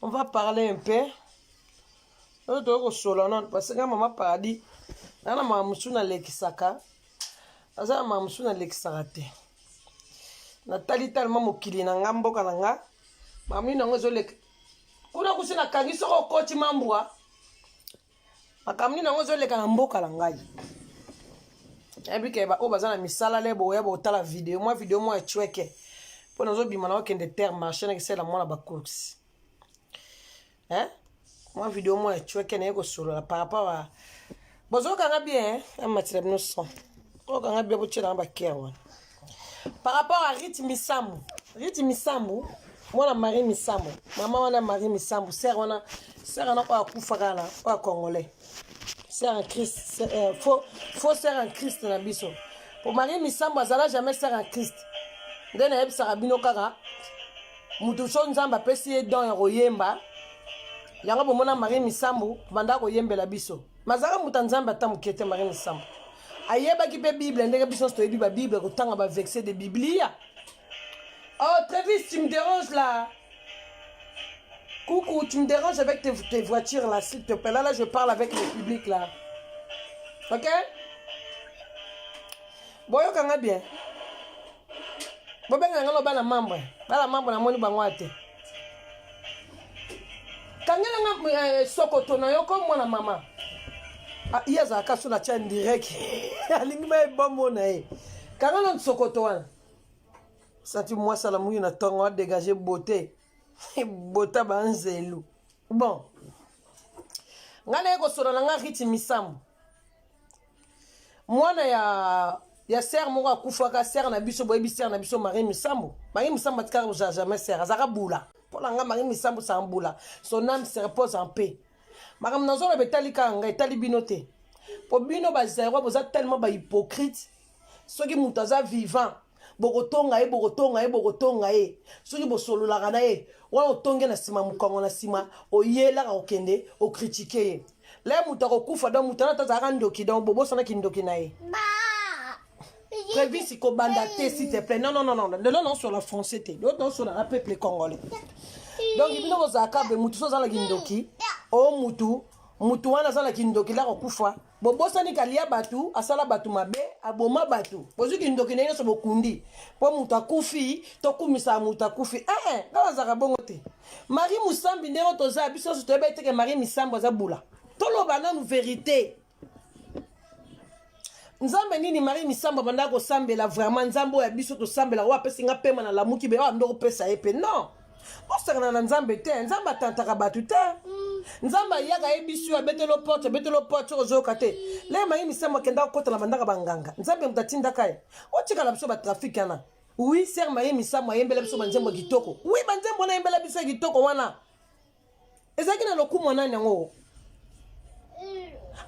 On va parler un peu. Oyo toyei kosola nano parce que mama paradis na na makambo mosusu nalekisaka, naza na makambo mosusu nalekisaka te. Natali talema mokili na nga, mboka na nga, makambo nini yango ezoleka kuna kusi nakangi soko okoti mambwa makambo nini yango ezoleka na mboka na ngai. Nayebi ke baoyo baza na misala le boya botala video mwa video mwa ecweke mpo nazobima na okende terre marché nakisala mwana bacourse, hein? Mwa video mwa ecweke naye kosolola par rapport a bozokanga bien amatela bino son okanga bien botielanga bakere wana par rapport à Rite Misambu. Rite Misambu, mwana Marie Misambu, mama wana Marie Misambu, sœur wana, sœur wana oyo akufaka na oyo congolais, sœur en Christ, faux, faux sœur en Christ na biso. Po Marie Misambu azala jamais sœur en Christ. Nde nayebisaka bino kaka moto so Nzambe apesi ye don ya koyemba, yango bomona Marie Misambu banda koyembela biso. Mazalaka moto ya Nzambe ata moke te. Marie Misambu ayebaki mpe Bible ndenge biso nyonso toyebi babible, kotanga baverset de Biblia. Oh Travis, tu me déranges là. Coucou, tu me déranges avec tes voitures là, s'il te plaît. Là, là, je parle avec le public là, ok? Boyokanga bien, bobenga nga no bana membre, bana membre namoni bango te. Kangela nga sokoto na yo ko mwana mama. Ah, ye azalaka so na tia direct alingi bayebomona ye. Kanga na sokoto wana santi mwasi alamuki na ntongo adégage beauté bota banzelu. Bon, ngai naye kosola na nga Riti Misambo, mwana ya sœur moko akufaka, sœur na biso. Boyebi sœur na biso Marie Misambo. Marie Misambo atikaka kozala jamais sœur, azalaka bula. Mpo na nga, Marie Misambo sa mbula, son âme se repose en paix. Makambo nazoloba etali kaka ngai, etali bino te, mpo bino bazeroi boza tellement bahypocrite. Soki moto aza vivant, bokotonga ye, bokotonga ye, bokotonga ye. Soki bosololaka na ye wana, otonge na nsima mokongo, na nsima oyelaka kokende ocritiquer ye. Le moto akokufa, donc moto wana ata azalaka ndoki, donc bobosanaki ndoki na ye. Prévis kobanda te, s'il te plaît. Non, non, non, non, lelo naosola français te, lelo naosola na peuple congolais. Donc bino bozalaka be mutu so azalaki ndoki o mutu mutu wana azalaki ndoki, la kokufa bobosani kalia bato, asala bato mabe, aboma bato, bozwi kindoki na ye nyonso bokundi. Mpo moto akufi, tokumisaka moto akufi. Ee, nga nazalaka bongo te. Marie Musambi, ndenge toza biso nyonso toyeba eteke Marie Misambo aza bula. Toloba nanu vérité. Nzambe nini Marie Misambo abandaka kosambela? Vraiment, Nzambe oyo ya biso tosambelaka, oyo apesi nga pema na lamuki be, oyo ando kopesa ye mpe non. Bosakana na Nzambe te. Nzambe atantaka bato te. Nzambe ayaka, ayebisi yo, abeteli porte, abeteli porte, soki ozoyoka te. Le Marie Misambo akendaka kokota na bandaka banganga, Nzambe moto atindaka ye. Otikala biso batrafic wana. Oui, sœur Marie Misambo ayembela biso banzembo ya kitoko. Oui, banzembo wana ayembela biso ya kitoko wana ezalaki na lokumu nani? Yango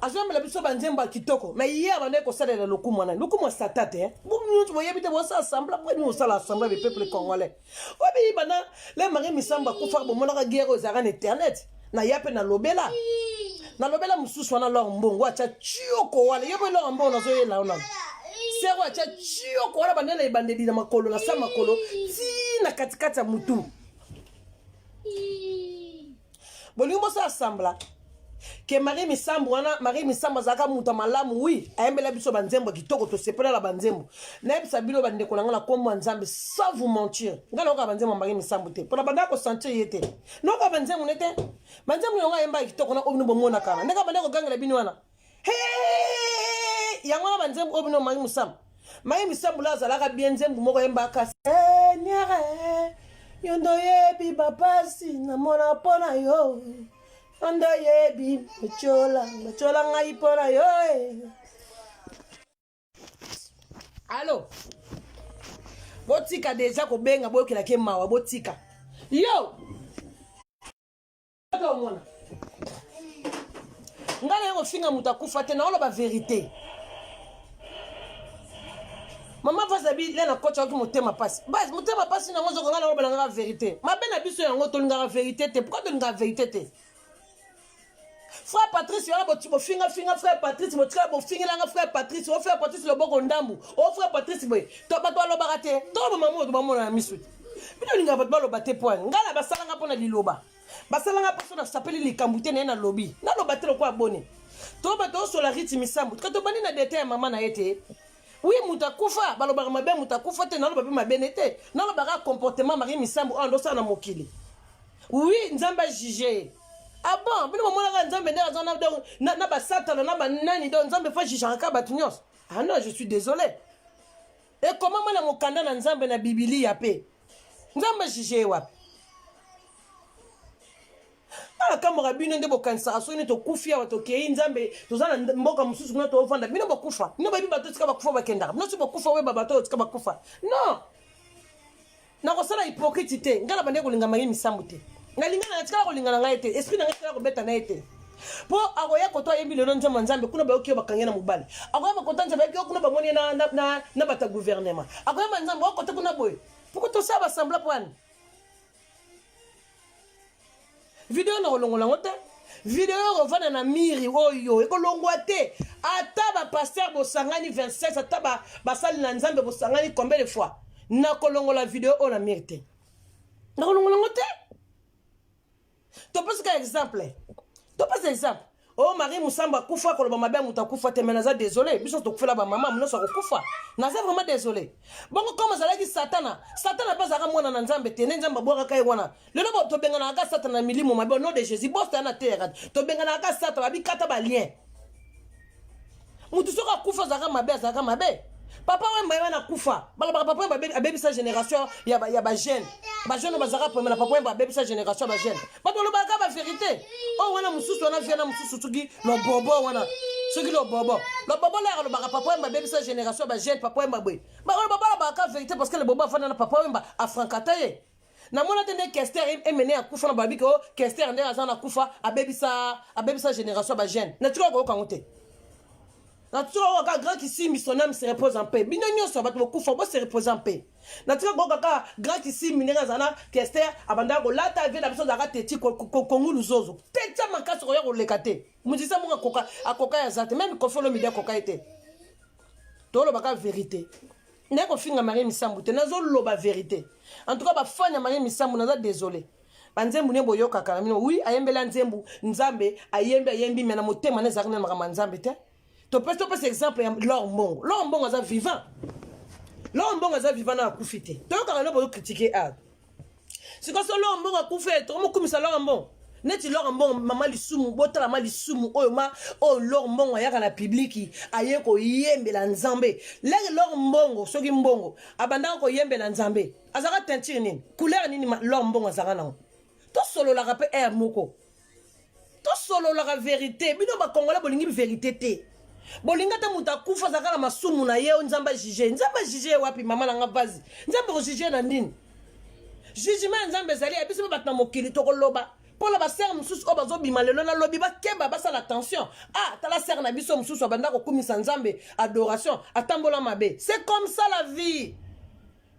azoyembela biso banzembo ya kitoko, mais ye abandaki kosalela lokumu wana, lokumu ya sata te. Nyonso boyebi te, bosala semblant. Po nini osala semblant? Le peuple congolais oyebi bana le Marie Misambo akufaka, bomonaka guerre oyo ezalaka na internet. Naya mpe nalobela, nalobela mosusu wana lor mbongo atya tioko wana. Ye boye lor mbongo nazoyela yo nano sero atya tioko wana banda na ebandeli na makolo na sa makolo ti na katikati ya mutu. Bolingi bosala semblant ke Marie Misambo wana, Marie Misambo azalaka moto ya malamu. Oui, ayembela biso banzembo ya kitoko, tosepela na banzembo. Nayebisa bino, bandeko na nga, na nkombo ya Nzambe, sans vous mentir, ngai nayoka banzembo ya Marie Misambo te, mpona bandaka kosentir ye te. Nayoka banzembo ne te, banzembo yango ayembaka kitoko na oyo bino bomonaka wana, ndenge bandaki kogangela bino wana yango wana banzembo oyo bino. Marie Misambo, Marie Misambo la azalaka bien. Nzembo moko ayembaka: "Seigneur, yo ndo oyebi bapasi namona mpo na yo, yo ndo oyebi batyola, batyola ngai mpo na yo." Alo, botika deja kobenga, boyokelaki mawa, botika yo. Omona ngai naye kofinga moto akufa te, naoloba vérité. Mama Vazabi le na koti ayoki motema pasi, basi motema pasi nango ozoko. Ngai naoloba na ngaka vérité. Mabe na biso yango, tolingaka vérité te. Pourquoi tolingaka vérité te? Frère Patrice wana, bofingafinga frère Patrice, botikala bofingelanga frère Patrice. O frère Patrice loboko ndambu, o frère Patrice boye. Bato balobaka te. Toloba mama, bato bamona na miso te. Bino olingaka bato baloba te. Poine ngai na basalanga mpo na liloba. Basalanga mposo nasapeli likambo te na ye nalobi. Naloba te lokola boni. To bato osola Riti Misambu. Tika tobandi na detail ya mama na ye te. Oui, moto akufa, balobaka mabe moto akufa te, naloba mpe mabe ne te. Nalobaka comportement Marie Misambu oyo andosala na mokili. Oui, Nzambe a juge ye. Ah bon, bino bomonaka Nzambe nde aza na donc na, na basatana na banani donc Nzambe fa jugeaka kaka bato nyonso. Ah non, je suis désolé. Ekomama na mokanda na Nzambe na Bibilia mpe. Nzambe a juge ye wapi? Nakamwaka bino nde bokanisaka soki nde tokufi awa tokei nzambe toza na mboka mosusu kuna tofanda bino bokufa bino boyebi bato tika bakufa bakendaka bino soki bokufa oyeba bato oyo tika bakufa non nakosala hypocrite te ngai na bandaki kolinga maye misambo te nalinga na tikala kolinga na ngai te esprit na ngai tikala kobeta na ye te mpo akoya koto ayembi lelo nzambe nzambe kuna bayoki yo bakangi na mobali akoyamba kota nzambe bayoki yo kuna bamoni ye na, na, na, na bato ya gouvernement akoyamba nzambe okote kuna boye poko tosala basembla mpo wani Video na kolongola yango te. Video ekovanda na miri oyo ekolongwa te. Ata ba pasteur bosangani 27 ata ba basali na Nzambe bosangani combien de fois na kolongola video oyo na miri te. Na kolongola yango te. Topesi ka exemple. Topesi exemple. Oh Marie Musambo akufa koloba mabe ya moto akufa te mais naza désolé biso tokufela ba mama nyonso akokufa naza vraiment désolé bongo comme azalaki satana satana mpe azalaka mwana na nzambe te nde nzambe abwakaka ye wana lelo tobenganaka kaka satana na milimo mabe au nom de jésus bosta na teyaka tobenganaka kaka satana babikata balien moto soki akufa azalaka mabe azalaka mabe papa wemba ye wana akufa balobaka papa wemba abebisa génération ya bajeune bajeune oyo bazalaka pembe na papa wemba abebisa génération ya bajeune bato balobaka baverité oyo wana mosusu wana viana mosusu soki lobobo wana soki lobobo lobobo leyaka alobaka papa wemba abebisa génération ya bajeune papa wemba boye baoyo balobaka vérité parce que lobobo afanda na papa wemba afrankata ye namona te nde kester emene akufa na babi ke o oh, kester nde aza na kufa abebisa abebisa génération ya bajeune natikala koyoka yango te natika koyoka grand kisimbi son âme se repose en paix bino nyonso bato bokufa bo se repose en paix natika koyoka kaka grand kisimbi ndenge aza na kester abandaka kolata vie na biso azalaka teti kongulu zozo tetia makasi koya koleka te musicien moko akoka akoka ya za te meme Koffi Olomide akoka ye te tolobaka verité naye kofinga marie misambu te nazoloba verité en tout cas bafani ya marie misambu naza désolé banzembu ne boyokaka na bino wi ayembela nzembu nzambe ayembi ayembi me na motema na ezalaki na makambo ya nzambe te topesi topesa exemple ya lor mbongo lor mbongo aza vivant lor mbongo aza vivant na akufi te toyokaka no boyokritike a sikoyo so lor mbongo akufi tokomokumisa lor mbongo neti lor mbongo mama lisumu botala ma lisumu oyo ma oyo lor mbongo ayaka na pibliki aye koyembela nzambe leke lor mbongo soki mbongo abandaka koyembela nzambe azalaka teinture nini couleur nini lor mbongo azalaka nango tosololaka mpe aire moko tosololaka verite bino bakongole bolingi verite te bolingi ata moto akufa azalaka na masumu na ye oyo nzambe ajuge nzambe ajuge ye wapi mama na nga vazi nzambe kojuge na nini jugement ya nzambe ezali ya biso mpe bato na mokili tokoloba mpo na basere mosusu oyo bazobima lelo nalobi bakeba basala attention ah tala sere na biso mosusu abanda kokumisa nzambe adoration atambola mabe c'est comme ça la vie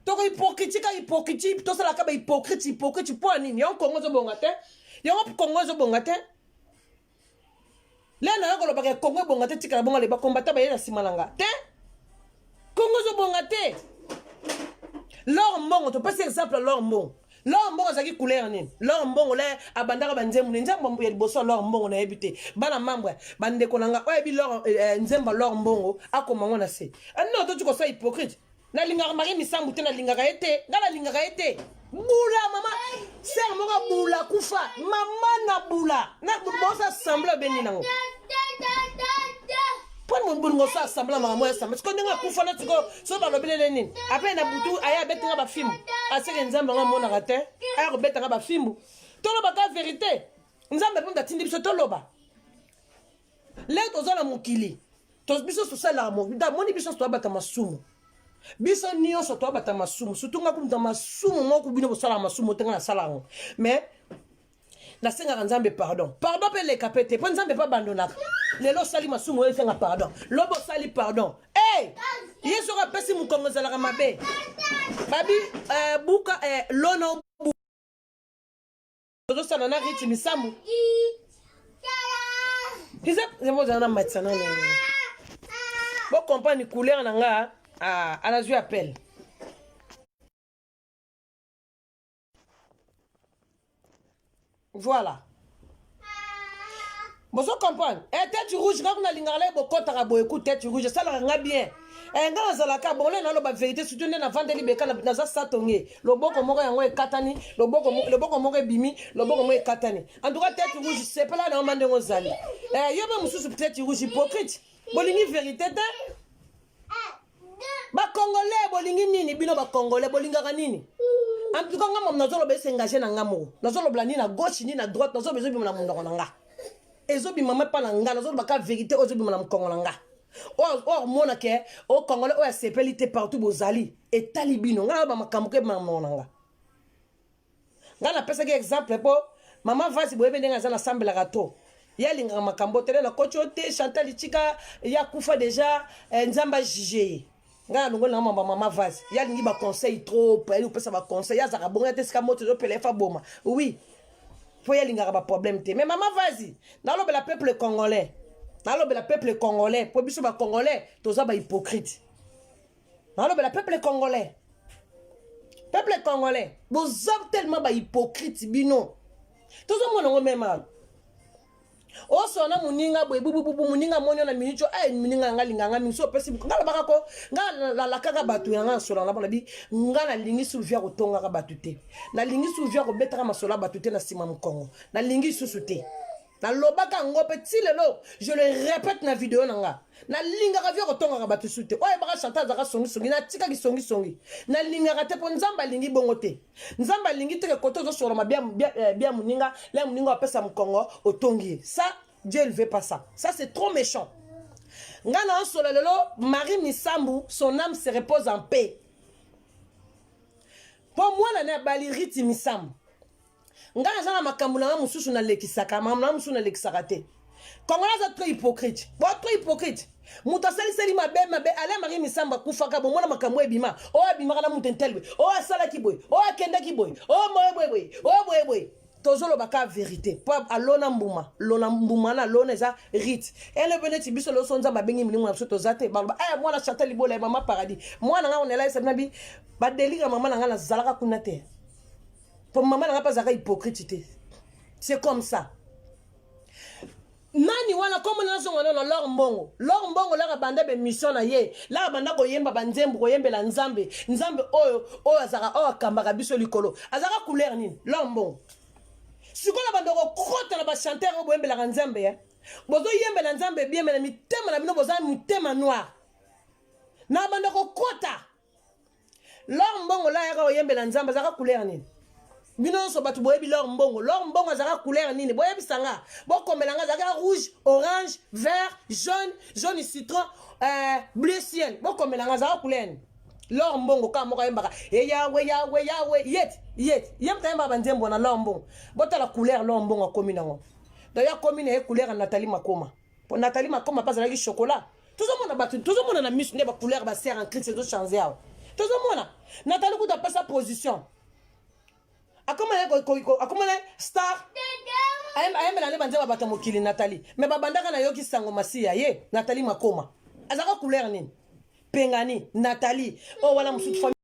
toko hypocrite ka hypocrite tosalaka ba hypocrite hypocrite mpo ya nini yango kongo ezobonga te yango kongo ezobonga te lelo nayo kolobaka kongo ebonga te tikala bongo ale bakombata baye na nsima na nga te kongo ezobonga te lor mbongo topesi exemple ya lor mbongo lor mbongo azalaki couleur nini lor mbongo le abandaka banzembo ne nzembo ya liboso ya lor mbongo nayebi te bana membre bandeko na nga oyo ayebi lor eh, nzembo ya lor mbongo akoma ngo na se eh, no toti kosala hypocrite nalingaka marie misambu te nalingaka ye te ngai nalingaka ye te bula mama ser moko bula kufa mama na bula bosa sembla obengi nango mpo bolingo osa sembla makambo ya sembla sikoyo ndenge akufa na sikoyo so balobelele nini apres na butu aye abetinga bafimbu aseke nzambe yango amonaka te aya kobetanga bafimbu tolobaka verité nzambe mpo atindi biso toloba leo toza na mokili biso tosalaka moni biso toabata masumu biso nyonso toabata masumu surtout nga kumuta masumu moko bino bosalaka masumu te nga nasala yango mais nasengaka nzambe pardon pardon mpe eleka mpe te mpo nzambe mpe abandonaka lelo osali masumu oyo esenga pardon lobi osali pardon hey! ye soki apesi mokongo ezalaka mabe babi eh, buka eh, lona tozosana na riti misambu eza ozala na matisa nano bocomprendre couleur na nga ah, anazwi appel Voilà, bozo comprendre. Eh, tête rouge, nga kuna lingaka la bokotaka boye ku tête rouge esalaka nga bien. Eh, nga nazalaka bongo, naloba vérité, surtout nde navandeli beka, naza satonge, loboko moko yango ekatani, loboko moko ebimi, loboko moko ekatani. En tout cas, tête rouge, sepela na yo ma ndenge ozali. Eh, yo mpe mosusu, tête rouge hypocrite, bolingi vérité te. Bacongolais, bolingi nini? Bino bacongolais, bolingaka nini? En tout cas, nga mamo nazoloba, esengage na nga moko, nazoloba nini na gauche, nini na droite, nazoloba, ezobima na monoko na nga, ezobima mpa na nga. Nazoloba ka vérité oyo ezobima na mokongo na nga. Oyo omona ke o Congolais oyo asepeli te, partout bozali, etali bino. Nga naloba makambo ke ebima na monoko na nga. Nga napesaki exemple mpo mama Vasi, boyebi ndenge aza, nasambelaka to ye alingaka makambo tele nakoti o te. Chantal Tika ye akufa déjà, Nzambe ajuge ye. Ngai nalongoli nanga mamba. Mama Vasi, ye alingi baconseil trop, alingi kopesa baconseil, ye azalaka bongo ya te. Esika moto ezopela, efa boma, oui, mpo ye alingaka baproblème te. Mais mama Vasi, nalobela peuple congolais, nalobela peuple congolais, mpo biso bacongolais toza bahypocrite. Nalobela peuple congolais. Peuple congolais, boza tellement bahypocrite. Bino tozomona yango meme awa, osona moninga boye bubububu, moninga amoni yo na minute oyo, moninga yanga alinganga mingi. So opesi nga, lobaka ko nga lalakaka bato yanga nasola na bona bi. Nga nalingi sulvia kotongaka bato te, nalingi sulvia kobetaka masolo ya bato te na nsima mokongo, nalingi lisusu te. Nalobaka yango mpe ti lelo, je le répète na video na nga, nalingaka via kotongaka bato su te. Oyo ebaka Chantal azalaka songisongi, natikaki songisongi, nalingaka te, mpo Nzambe alingi bongo te. Nzambe alingi te ke kote ozosolama bia moninga la, moninga apesa mokongo, otongi ye. Ça, Dieu ne veut pas ça, ça c'est trop méchant. Nga na osola lelo, Marie Misambu, son âme se repose en paix, mpo mwana ne abali Riti Misambu. Ngai naza na makambo na nga mosusu nalekisaka, makambo na nga mosusu nalekisaka te. Congolais aza trop hypocrite, bo trop hypocrite. Moto asaliseli mabe mabe, ale Marie Misambo akufaka, bomona makambo ebima, oyo abimaka na moto intel boye, oyo asalaki boye, oyo akendaki boye, oyo boye boye boye, oyo boye boye. Tozoloba ka vérité, mpo alona mbuma, lona mbuma na alona eza rite elebe. Neti biso lelo, so Nzambe abengi milimo na biso, toza te, baloba aya mwana Chantal Libola ya mama Paradis, mwana nga onela esabi na bi badelire. Mama na nga, nazalaka kuna te, mpo mama na nga mpe azalaka hypocrite te. C'est comme ça. Nani wana komona? Nazonga nano Lor Mbongo. Lor Mbongo, laka banda bemission na ye, laka banda koyemba banzembo, koyembela Nzambe, Nzambe oyo azalaka, oyo akambaka biso likolo, azalaka couleur nini? Lor Mbongo sikoyo na banda kokota na bachanteur oyo boyembelaka Nzambe, ya bozoyembela Nzambe bien, mais na mitema na bino boza mitema noir. Na banda kokota Lor Mbongo, la ayaka koyembela Nzambe, azalaka couleur nini? Bino nyonso bato boyebi Lor Mbongo, Lor Mbongo azalaka couleur nini? Boyebisa nga, bokomela nga. Azalaka rouge, orange, vert, jaune, jaune citron, bleu ciel. Bokomela nga, azalaka couleur nini Lor Mbongo? Kaka moko ayembaka eyawe, yawe, yawe, yet yet, ye moto ayembaka banzembo na Lor Mbongo. Botala couleur Lor Mbongo akomi nango. Donc ye akomi na ye couleur ya Nathalie Makoma, po Nathalie Makoma mpe azalaki chocolat. Tozomona bato, tozomona na miso nde bacouleur basere en Christ ezochange awa. Tozomona Nathalie kuta apesa position, akoma na star, ayembela nde banzemba bato ya mokili Nathalie. Mais babandaka nayoki sango masiya ye Nathalie Makoma azalaka couleur nini? Pengani Nathalie oyo wana mosusu.